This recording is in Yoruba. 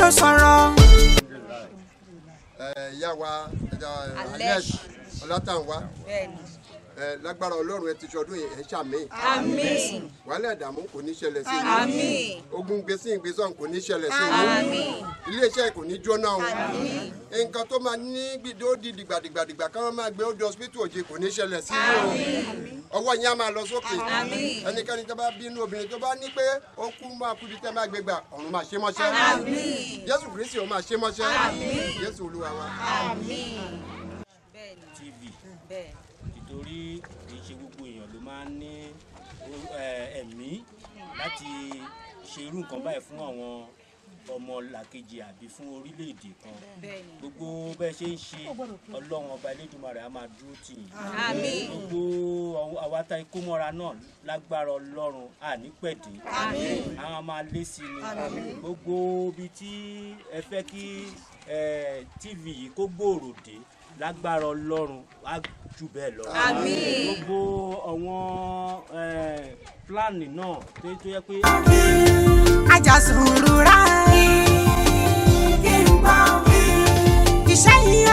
Jọ sọ̀rọ̀. Ìyá wa Alesh Ọlátànwá, lágbára Ọlọ́run, ẹ ti ṣọdún yìí, ẹ ṣàmín. Àmín. Wàhálà, ìdààmú kò ní ṣẹlẹ̀ sí yín. Àmín. Ogun gbèsè ìgbésàn kò ní ṣẹlẹ̀ sí yín. Àmín. Iléeṣẹ́ kò ní jóná o. Nǹkan tó máa ní gbìdó di dìgbàdìgbàdìgbà káwọn máa gbé ó di hospital òjì kò ní ṣẹlẹ̀ sí yín o. Ọwọ́ yín á máa lọ sókè. Àmín. Ẹnikẹ́ni tó bá bínú obìnrin, tó bá ní pé ó kú, máa kú bí tẹ́ máa gbé gbà, ọ̀run máa ṣe mọ́ṣẹ́. Àmín. Jésù Kristi ó máa ṣe mọ́ṣẹ́. Jésù Olúwa wa. Àmín. TV, nítorí kì í ṣe gbogbo èèyàn ló máa ń ní ẹ̀mí láti ṣe irú nǹkan báyìí fún àwọn ọmọ làkejì àbí fún orílẹ̀-èdè kan. Gbogbo bẹ́ẹ̀ ṣe ń ṣe, Ọlọ́run Ọba Elédùmarè á máa dúró tì yín. Àmín. Gbogbo àwa tá ikú mọ́ra náà, lágbára Ọlọ́run, àní pẹ̀dé, àwọn máa lé sí ni. Gbogbo ibi tí ẹ fẹ́ kí TV yìí kó gbòòrò dé, lágbára Ọlọ́run, á jù bẹ́ẹ̀ lọ. Àmín. Gbogbo àwọn plan náà tó yẹ pé. Ajásùnrùrà kí n gbọ́ iṣẹ́ yìí.